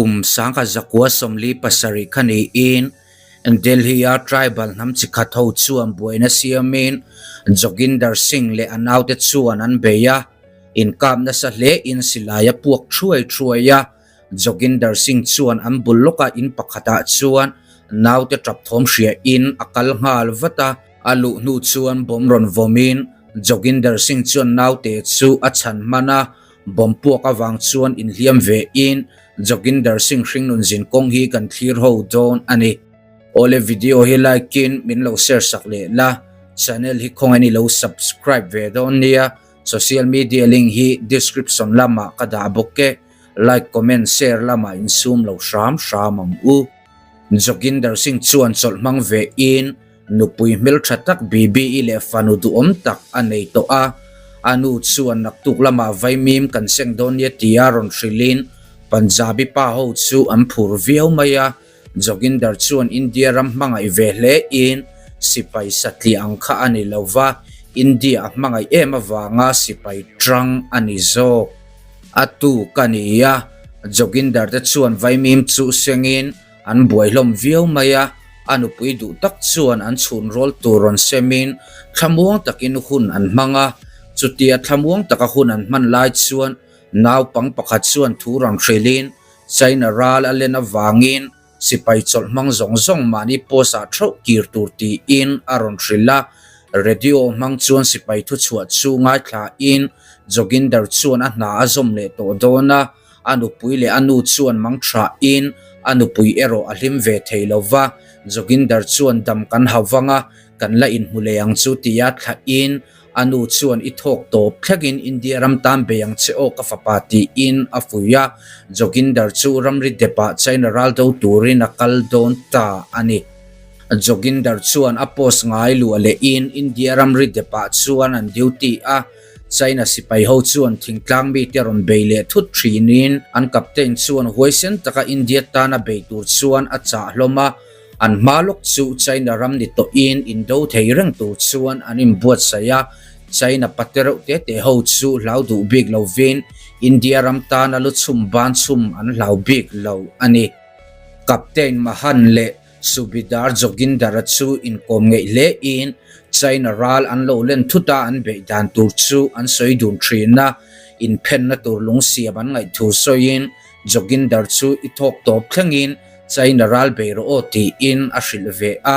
Kum 1947 kha niin Delhi-a tribal hnam chi khat ho chuan buaina siamin Joginder Singh leh a naute chuan an bei a, inkap nasa hlein silai a puak thuai thuai a. Joginder Singh chuan an bul lawka in pakhatah chuan naute tap thawm hriain a kal nghal vat a. A luh hnu chuan bomb rawn vawmin Joginder Singh chuan naute chu a chhan hman a, bomb puak avang chuan inhliam vein Joginder Singh hringnun zin kawng hi kan thlir ho dawn a ni. Awle video hi like in min lo share sak leh la, channel hi khawngaih in i lo subscribe ve dawn nia, social media link hi description lamah ka dah bawk e, like comment share lamah insum lo hram hram ang u. Joginder Singh chuan chawlh hmang ve in Nupui hmeltha tak Bibi-i leh fanu duhawm tak a nei tawh a, a nu chuan naktuk lamah vaimim kan seng dawn nia tia rawn hrilhin Punjabi pa ho chu an phur viau mai a, Joginder chuan India ram hmangaih ve hle in sipai satliah ang kha a ni lo va, India a hmangaih em avanga sipai tang a ni zawk. A tu ka ni a, Joginder te chuan vaimim chu sengin An buai hlawm viau mai a, a nupui duh tak chuan an chhun rawl tur rawn semin thlamuang takin hun an hmang a. Chutia thlamuang taka hun an hman lai chuan naupang pakhat chuan thu rawn hrilhin China ral a len avangin sipai chawlh hmang zawng zawng mahni post ah theuh kir tur tiin a rawn hrilh a. Radio hmang chuan sipai thuchhuah chu ngaithlain Joginder chuan a hna a zawm leh tawh dawn a. A nupui leh a nu chuan mang thain a nupui erawh a hlim ve thei lo va, Joginder chuan dam kan hau vang a, kan la inhmu leh ang chu tia thlahin a nu chuan i thawk tawp thlengin India ram tan bei ang che aw ka fapa tiin a fuih a, Joginder chu ramri depah China ral do turin a kal dawn ta a ni. Joginder chuan a post ngai luah lehin India ramri depah chuan an duty a, China sipai ho chuan thingtlang mite rawn bei leh thut thinin an captain chuan huaisen taka India tana bei tur chuan a chah hlawm a, an hma lawk chu China ram ni tawhin indo thei reng tur chuan an inbuatsaih a, China pate reuh te te ho chu hlau duh bik lovin India ram tana lu chhum ban chhum an hlau bik lo a ni. Captain Mahan leh Subidar Jogindara chu inkawm ngeih hle in China ral an lo len thut a an beih dan tur chu an sawi dun thin a, inphenna tur lung siam an ngaih thu sawiin Jogindar chu i thawk tawp thlengin China ral bei rawh aw tiin a hrilh ve a,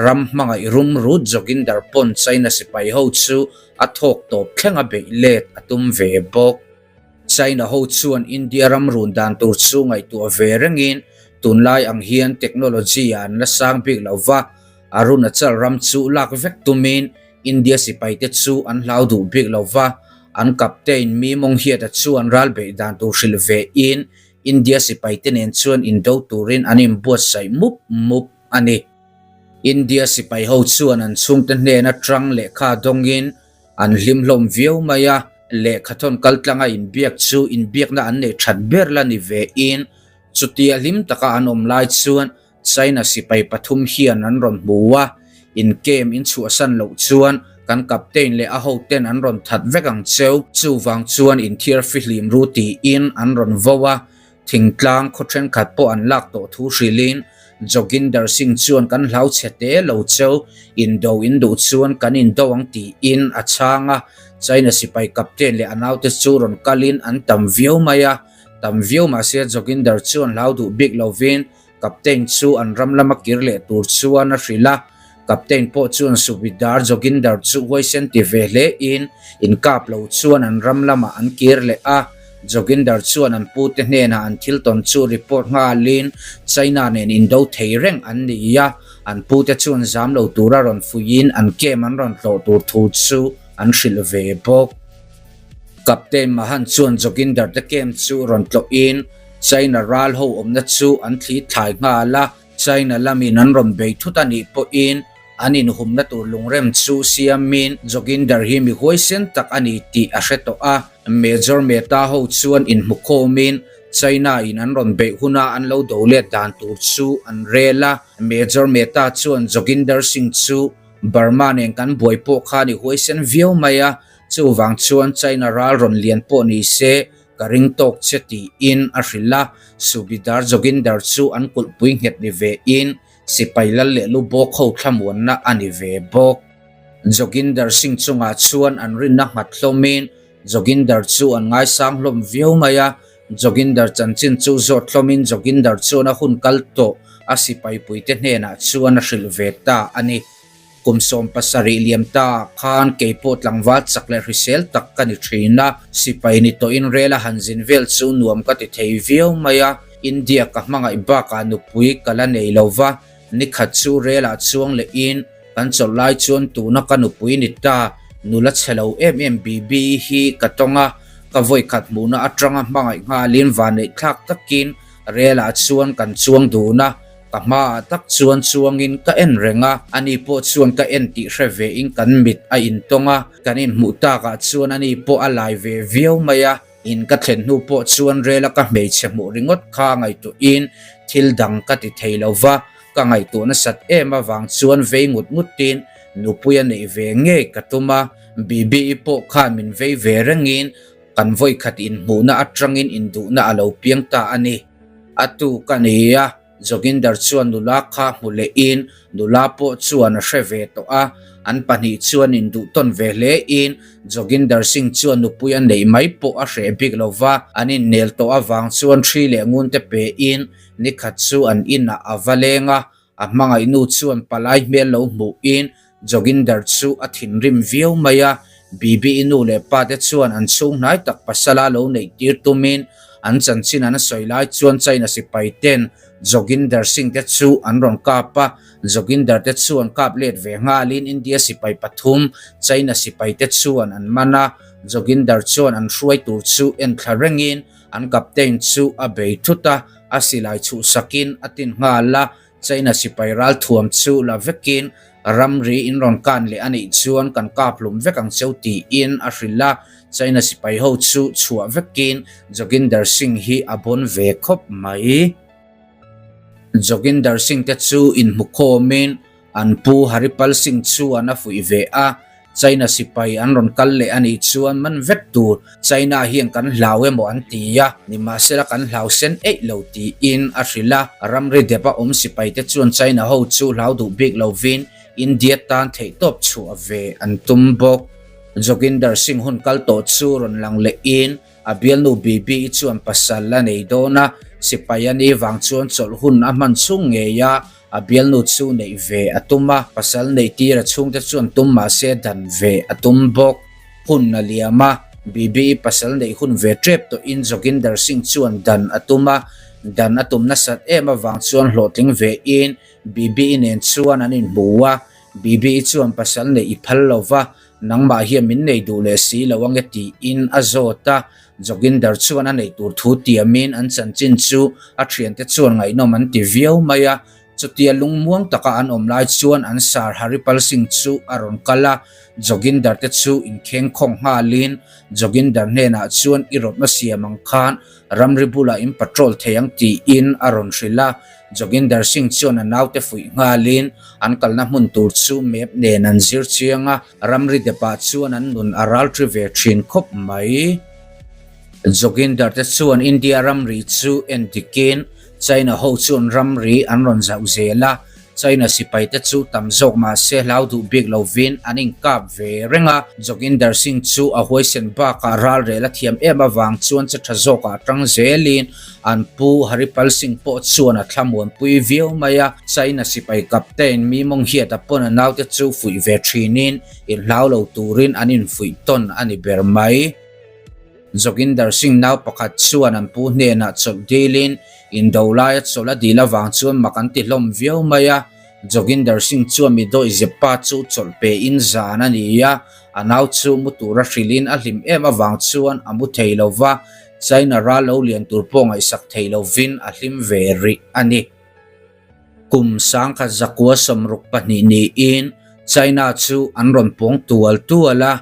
ram hmangaih rum rut Jogindar pawn China sipai ho chu a thawk tawp thlenga beih let a tum ve bawk. China ho chuan India ram run dan tur chu ngaihtuah ve rengin tunlai ang hian technology ah an la sang bik lo va, Arunachal ram chu lak vek tumin India sipaite chu an hlau duh bik lo va, an captain Mi Monghiata chuan ral beih dan tur hrilh ve in India sipaite nen chuan indo turin an inbuatsaih mup mup a ni. India sipai ho chuan an chhungte hnen atang lehkha dawngin An hlim hlawm viau mai a, lehkhathawn kaltlanga inbiak chu inbiakna an neih that ber la ni ve in, chutia hlim taka an awm lai chuan China sipai pathum hian an rawn hmu a, in camp in chhuahsan loh chuan kan captain leh a hoten an rawn that vek ang cheu, chuvang chuan inthiar fihlim ru tiin an rawn vo a, Thingtlang khaw thenkhat pawh an lak tawh thu hrilhin Joginder Singh chuan kan hlau chhe te lo cheu, indo in duh chuan kan indo ang tiin a chhang a. China sipai captain leh a naute chu rawn kalin an tam viau mai a, tam viau mahse Joginder chuan hlau duh bik lovin captain chu an ram lama kir leh tur chuan a hrilh a. Captain pawh chuan Subidar Joginder chu huaisen ti ve hle in inkap lo chuan an ram lamah an kir leh a. Joginder chuan an pute hnenah an thil tawn chu report nghalin China nen indo thei reng an ni a, an pute chuan zam lo tura rawn fuihin an camp an rawn tlawh tur thu chu an hrilh ve bawk. Captain Mahan chuan Joginder te camp chu rawn tlawhin China ral ho awmna chu an thli thlai nghal a, China lamin an rawn bei thut a nih pawhin an inhumna tur lungrem chu siamin Joginder hi mi huaisen tak a ni tih a hre tawh a. Major Mehta ho chuan inhmukhawmin China in an rawn beih huna an lo do let dan tur chu an rel a. Major Mehta chuan Joginder Singh chu Burma nen kan buai pawh khan i huaisen viau mai a, chuvang chuan China ral rawn lian pawh ni se. Ka ring tawk che tiin a hrilh a, Subidar Joginder chu an kulhpui nghet ni ve in sipai lal leh lu bawk ho thlamuanna a ni ve bawk. Joginder Singh chungah chuan an rinna nghat hlawmin Joginder chu an ngaisang hlawm viau mai a, Joginder chanchin chu zawt hlawmin Joginder chuan a hun kal tawh a sipai puite hnenah chuan a hrilh ve ta a ni. Kum 17 liam ta ah khan kei pawh tlangval chak leh hrisel tak ka ni thin a, sipai ni tawhin rel a han zin vel chu nuam ka ti thei viau mai a, India ka hmangaih bakah nupui ka la nei lo va, nikhat chu rel ah chuang leh in kan chawlh lai chuan tuna ka nupui ni ta, nula chhe lo em em Bibi hi ka tawng a, ka vawikhat hmuhna atanga hmangaih nghalin vanneih thlak takin rel ah chuan kan chuang dun a. Ka hmaah tak chuan chuangin ka en reng a, ani pawh chuan ka en tih hre vein kan mit a intawng a, kan inhmuh takah chuan ani pawh a lai ve viau mai a, in ka thlen hnu pawh chuan rela ka hmeichhe hmuh ringawt kha ngaihtuahin thil dang ka ti thei lo va, ka ngaihtuah nasat em avang chuan vei ngut ngutin nupui a neih ve ngei ka tum a, Bibi-i pawh khan min vei ve rengin kan vawikhat inhmuhna atangin induhna a lo piang ta a ni. A tu ka ni a, Joginder chuan nula kha hmu lehin nula pawh chuan a hre ve tawh a, an pahnih chuan induh tawn ve hle in Joginder Singh chuan nupui a neih mai pawh a hreh bik lo va, an innel tawh avang chuan hri leh ngun te pe in nikhat chu an inah a va leng a, A hmangaih nu chuan palai hmel lo hmuhin Joginder chu a thinrim viau mai a, Bibi-i nu leh pa te chuan an chhung hnai tak pasala lo neih tir tumin an chanchin an sawi lai chuan China sipai ten Joginder Singh te chu an rawn kap a, Joginder te chuan kap let ve nghalin India sipai pathum China sipai te chuan an man a, Joginder chuan an hruai tur chu enthla rengin An captain chu a bei thut a, a silai chhuhsakin a tin nghal a, China sipai ralthuam chu la vekin ramri in rawn kan leh a nih chuan kan kap hlum vek ang cheu tiin a hrilh a, China sipai ho chu chhuah vekin Joginder Singh hi a bawn ve khawp mai. Joginder Singh te chu inhmukhawmin An pu Haripal Singh chuan a fuih ve a, China sipai an rawn kal leh a nih chuan man vek tur China hian kan hlau emaw an ti a, nimahsela kan hlau sen eih lo tiin a hrilh a. Ramri dep a awm sipaite chuan China ho chu hlau duh bik lovin India tan theihtawp chhuah ve an tum bawk. Joginder Singh hun kal tawh chu rawn lang lehin A bialnu Bibi-i chuan pasal a nei dawn a, sipai a nih vang chuan chawlh hun a hman chhung ngei a, a bialnu chu neih ve a tum a, pasal neih tir a chhungte chuan tum mahse dan ve a tum bawk. Hun a liam a, Bibi-i pasal neih hun ve tep tawhin Joginder Singh chuan dan a tum a, dan a tum nasat em avang chuan hlawhtling ve in Bibi-i nen chuan an inhmu a, Bibi-i chuan pasal neih i phal lo va, Nangmah hian min nei duh leh si lo ange tiin a zawt a, Joginder chuan a neih tur thu tiamin an chanchin chu a thiante chuan ngaihnawm an ti viau mai a. Chutia lungmuang taka an awm lai chuan an sar Haripal Singh chu a rawn kal a, Joginder te chu inkheng khawng nghalin Joginder hnenah chuan i rawtna siam ang khan ramri bulah in patrol thei ang tiin a rawn hrilh a. Joginder Singh chuan a naute fuih nghalin an kalna hmun tur chu map nen an zir chiang a, ramri depah chuan an nun a ral ṭi ve ṭhin khawp mai. Joginder te chuan India ramri chu en dikin China ho chuan ramri an rawn zauh zel a, China sipaite chu tam zawk mahse hlau duh bik lovin an inkap ve reng a. Joginder Singh chu a huaisen bakah ralrel a thiam em avang chuan che ṭha zawkah ṭang zelin An pu Haripal Singh pawh chuan a thlamuanpui viau mai a, China sipai captain Mi Mong Hiat-a pawn a naute chu fuih ve thinin inhlau lo turin an infuih tawn a ni ber mai. Joginder Singh nau pakhat chuan an pu hnenah chawlh dilin indo laia chawlh a dil avang chuan mak an ti hlawm viau mai a, Joginder Singh chuan mi dawihzep pa chu chawlh pein zan a ni a, a nau chu mu tura hrilhin a hlim em avang chuan a mu thei lo va, China ral lo lian tur pawh ngaihsak thei lovin a hlim ve rih a ni. Kum 1962 niin China chu an rawn pawng tual tual a,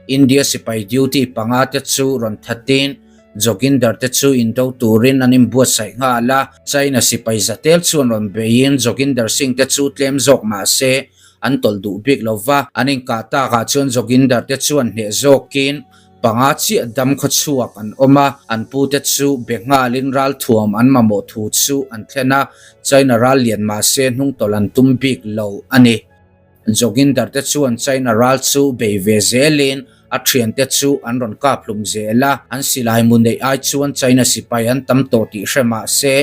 India sipai duty panga te chu rawn thatin Joginder te chu indo turin an inbuatsaih nghal a, China sipai zatel chuan rawn beiin Joginder Singh te chu tlem zawk mah se an tawlh duh bik lo va, an inkah takah chuan Joginder te chuan hneh zawkin. Panga chiah dam khawchhuak an awm a, an pute chu be nghalin ralthuam an mamawh thu chu an thlen a, China ral lian mahse hnungtawlh an tum bik lo a ni. Joginder te chuan China ral chu bei ve zelin a thiante chu an rawn kap hlum zel a, an silai mu neih ai chuan China sipai an tam tawh tih hre mah se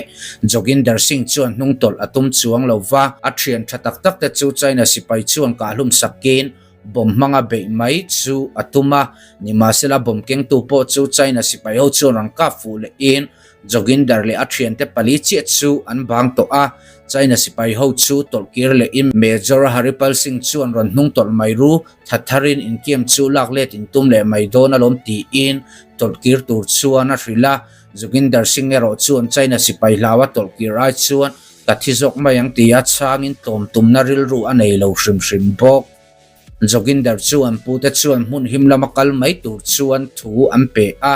Joginder Singh chuan hnungtawlh a tum chuang lo va, a thian tha tak tak te chu China sipai chuan kahhlum sakin Bomb hmanga beih mai chu a tum a, nimahsela bomb kengtu pawh chu China sipai ho chuan rawn kap fuh lehin Joginder leh a thiante pali chiah chu an bang tawh a. China sipai ho chu tawlh kir lehin Major Haripal Singh chuan rawn hnung tawlh mai ru, that tharin inkiam chu lak let in tum leh mai dawn alawm tiin tawlh kir tur chuan a hrilh a. Joginder Singh erawh chuan China sipai hlaua tawlh kir ai chuan Ka thi zawk mai ang tia chhangin tlawm tumna rilru a nei lo hrim hrim bawk. Joginder chu an pute chuan hmun him lama kal mai tur chuan thu an pe a,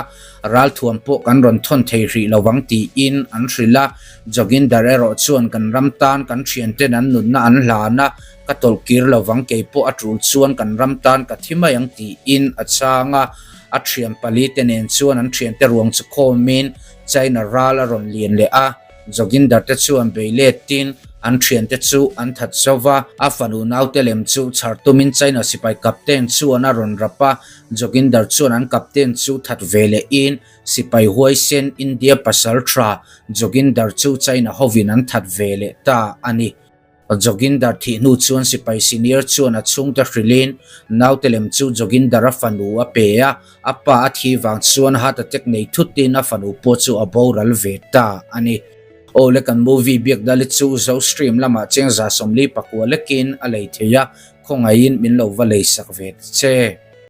ralthuam pawh kan rawn thawn thei hrih lo vang tiin an hrilh a. Joginder erawh chuan kan ram tan kan thianten an nunna an hlan a, ka tawlh kir lo vang kei pawh a tul chuan kan ram tan ka thi mai ang tiin a chhang a. A thian pali te nen chuan an thiante ruang chu khawmin China ral a rawn lian leh a. Joginder te chuan bei letin an thiante chu an that zo va, a fanu naute lem chu chhar tumin China sipai captain chuan a rawn rap a, Joginder chuan an captain chu that ve lehin sipai huaisen India pasal tha Joginder chu China hovin an that ve leh ta a ni. Joginder thih hnu chuan sipai senior chuan a chhungte hrilhin naute lem chu Joginder a fanu a pe a, a pa a thih vang chuan heart attack nei thutin a fanu pawh chu a boral ve ta a ni. Aw le kan movie biak dali chu Zo stream lamah chengza 44 lekin a lei thei a, khawngaihin min lo va lei sak ve ta che.